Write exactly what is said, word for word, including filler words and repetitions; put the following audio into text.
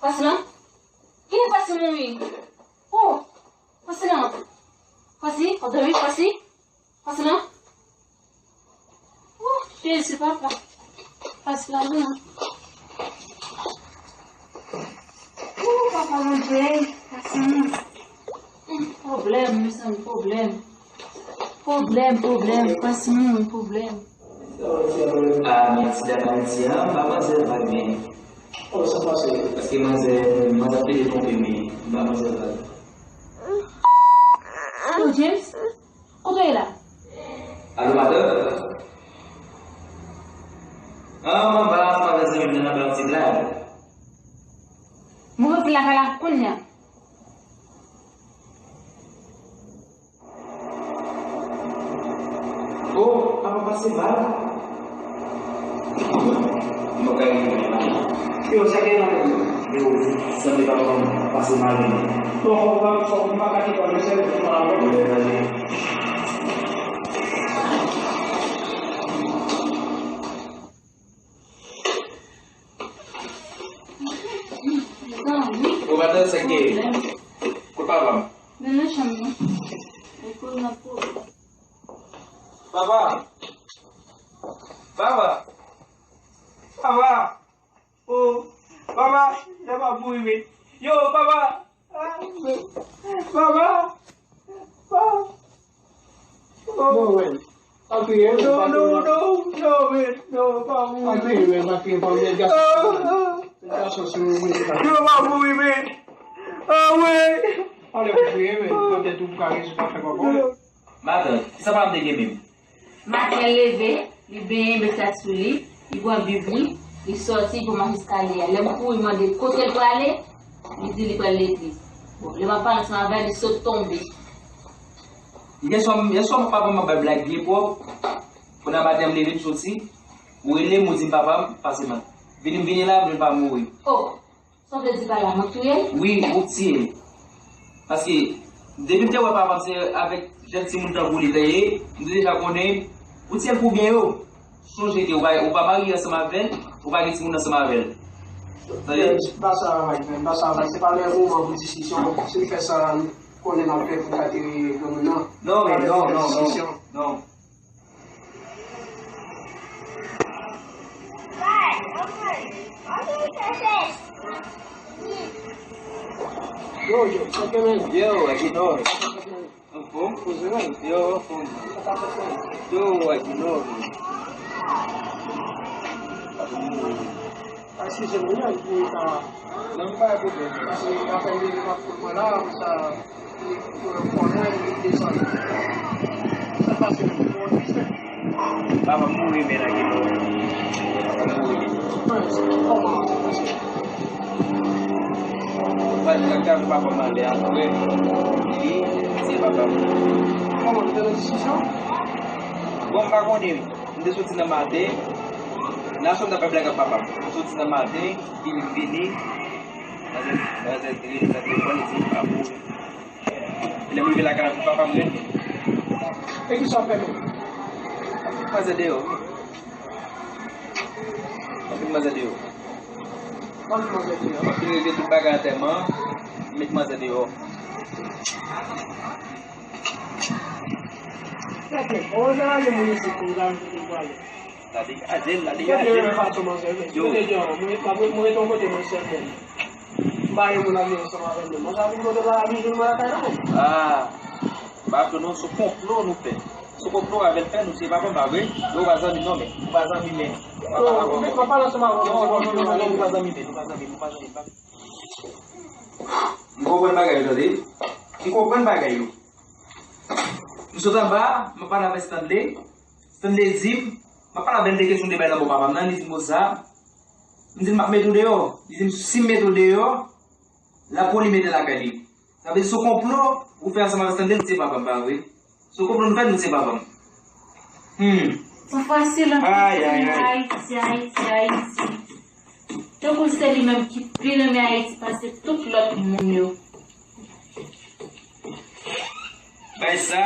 Fasi lan? Kilè Fasi mouri? Oh! Fasi lan! Fasi, w ap dòmi, Fasi? Fasi lan? Oh, Jezi, papa. Fasi lan, non. Oh, papa, Bondye, Fasi lan. Hmm, pwoblèm, mezanmi, pwoblèm. Pwoblèm, pwoblèm, Fasi mouri, pwoblèm. Ah, men ti dam Ayiti an, m pa manzè vag, men. Oh, sa pase? Paske manzè, manzè ap pede twonpe, men m pa manzè vag. Alo, James? Kote w ye la? Alo, madanm? Ah, m anba, ansanm avèk zanmi m nan, nan bay yon ti blag. Mwen rantre lakay la kounye a. Oh, papa pase mal. Mwen ka rive la. Yo, sa gen nan men. Yo, sanble papa m pase mal. Non, fò m pa, fò m pa kite w, mesye, fò m pa la. Ou pa tande sa k gen? Kote papa m? Vin nan chanm nan. Li kouri nan kouri. Papa! Papa! Papa! Oh! Papa! Papa mouri, men. Yo, papa! Ah, men. Papa! Papa! Oh! Bon, wè. Pa kriye, men, non, pa non, kriye. Non, non, men, non, pa mouri. Pa kriye, men, pa kriye, pa kriye, gason. Ah, ah. Gason, se ou, men, pa kriye. Yo, pa mouri, men. Ah, wi. Anlè pou kriye, men, poutèt ou ka rezon pa fè kòkò. Matant, kisa pa m te gen menm? Maten l leve, li benyen, met sa sou li, li pran bib li, li sòti, li pran mach eskalye a. Lè m kouri mande kote l prale, li di li pral legliz. Bon, lè m ap pale ansanm avè l, li sot tonbe. Yèswa, yèswa papa m ap bay blag byen pwòp. Kounye a maten an m leve m soti, ou rele m, ou di m papa m pase mal. Vini m vini la, m jwenn pa mouri. Oh, sa w vle di pa la, mwen k touye l? Wi, ou k tiye l. Paske, depi m te wè papa m se avèk jèn timoun tankou li te ye, m te deja konnen, ou tiye l pou byen yo. Sonje ke ou pa, ou pa marye ansanm avè l, ou pa gen timoun ansanm avè l. Tande? Eh, pa sa, Mike, man, pa sa, Mike. Se pa le moman pou diskisyon. Si n fè sa, konnen n ap fè pou gate granmoun nan. Non, men non, non, non, non. Yo, yo, ok, man. Yo, Agenor. Anfòm? Poze, man. Yo, anfòm. Yo, Agenor. Eskize m, wi, pou eta. Non, pa gen pwoblèm. Paske apèn leve m ap pran mwen la, apre sa, li konnen li desann. Sa pase menm pou yon tristès. Papa m mouri, men lage non. Papa m mouri. Kòman sa pase? Mwen di lage papa m ale apre. Li, se papa m. Kòman, nou te nan diskisyon? Bon, m pa konnen. M te soti nan maten. Nan aswè m t ap fè blag ak papa m. M soti nan maten, vini, vini. Manzè, manzè rele nan telefòn, li di m pa mouri. Lè m rive lakay la, papa m rele. E kisa w fè menm? M met manzè deyò. M met manzè deyò. M met manzè deyò. M fin regle tout bagay antèman, m met manzè deyò. Gade, bon, sa va gen moun isit pou nou ta vin kote pou ale. La degaje l, la degaje l. Yo. Mwen te di, mwen, mwen, mwen rete yon kote mwen sèl menm. M pa gen moun ap viv ansanm avè m menm. Mwen sa vin kote la, vin jwenn mwen lakay la menm. Ah, pa vre non, se konplo nou fè. Se konplo avè l fè, nou se papa m pa vre. Yo, ou pa zanmi non, men. Ou pa zanmi, men. Ou pa, ou pa, ou pa, ou pa, ou pa zanmi, men. Ou pa zanmi, ou pa zanmi, ou pa zanmi. M konprann bagay yo, tande. M konprann bagay yo. M sot anba, m ap pale avèk Stanley. Stanley di m, m ap pale avè l de kesyon de bay nan bò papa m nan, li di m konsa. M di l m ap mete w deyò. Li di m si m mete w deyò, l ap pran li mete lakay li. Sa vle di se yon konplo ou fè ansanm avèk Stanley, li se papa m, pa vre? Se yon konplo nou fè, li se papa m. Hmm. Ou fasil anpil. Ay, ay, ay. Ayiti, Ayiti, Ayiti. Tankou se li menm ki pi renmen Ayiti pase tout lòt moun yo. Bay sa.